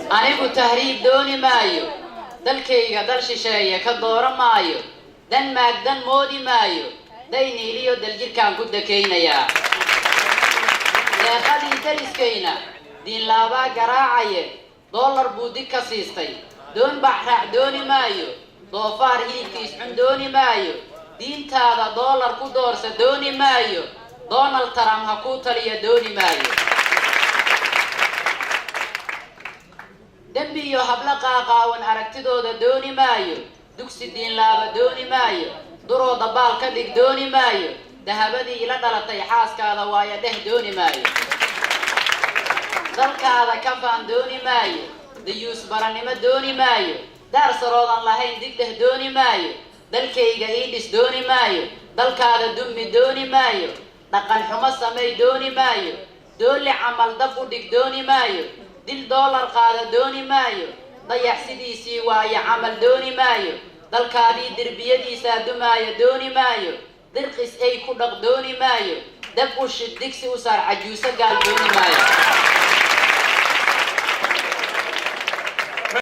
Anigu tahriib dooni maayo, dalkayga dal shisheeye ka dooran maayo, dan maagdan moodi maayo, Dayniiliyo daljirkaan ku dakaynayaa. Deeqadii dariskayna diinlaabaa garaacaye, dollar buu dig ka siistay. Doon bacraac dooni maayo, doofaar hilibkiis cun dooni maayo, diintaada doolar ku doorsa dooni maayo, Donald Trump ha kuu taliya dooni maayo. Dembi iyo hablo qaaqaawan aragtidooda dooni maayo, dugsi diinlaaba dooni maayo, duroo dabaal ka dhig dooni maayo, dahabadii ila dhalatay xaaskaada waayo dheh dooni maayo, dalkaada ka faan dooni maayo, dayuus barannimo dooni maayo, daar saroodan lahayn digdheh dooni maayo, dalkayga ii dhis dooni maayo, dalkaada dummi dooni maayo, dhaqan xumo samay dooni maayo, dooli camal dab u dhig dooni maayo, dil doolar qaada dooni maayo, dayax sidiisii waayo camal dooni maayo, dalkaadii derbiyadiisaa dumaaya dooni maayo, dirqis ay ku dhaq dooni maayo, dab u shid digsi u saar cajuuso gaal dooni maayo.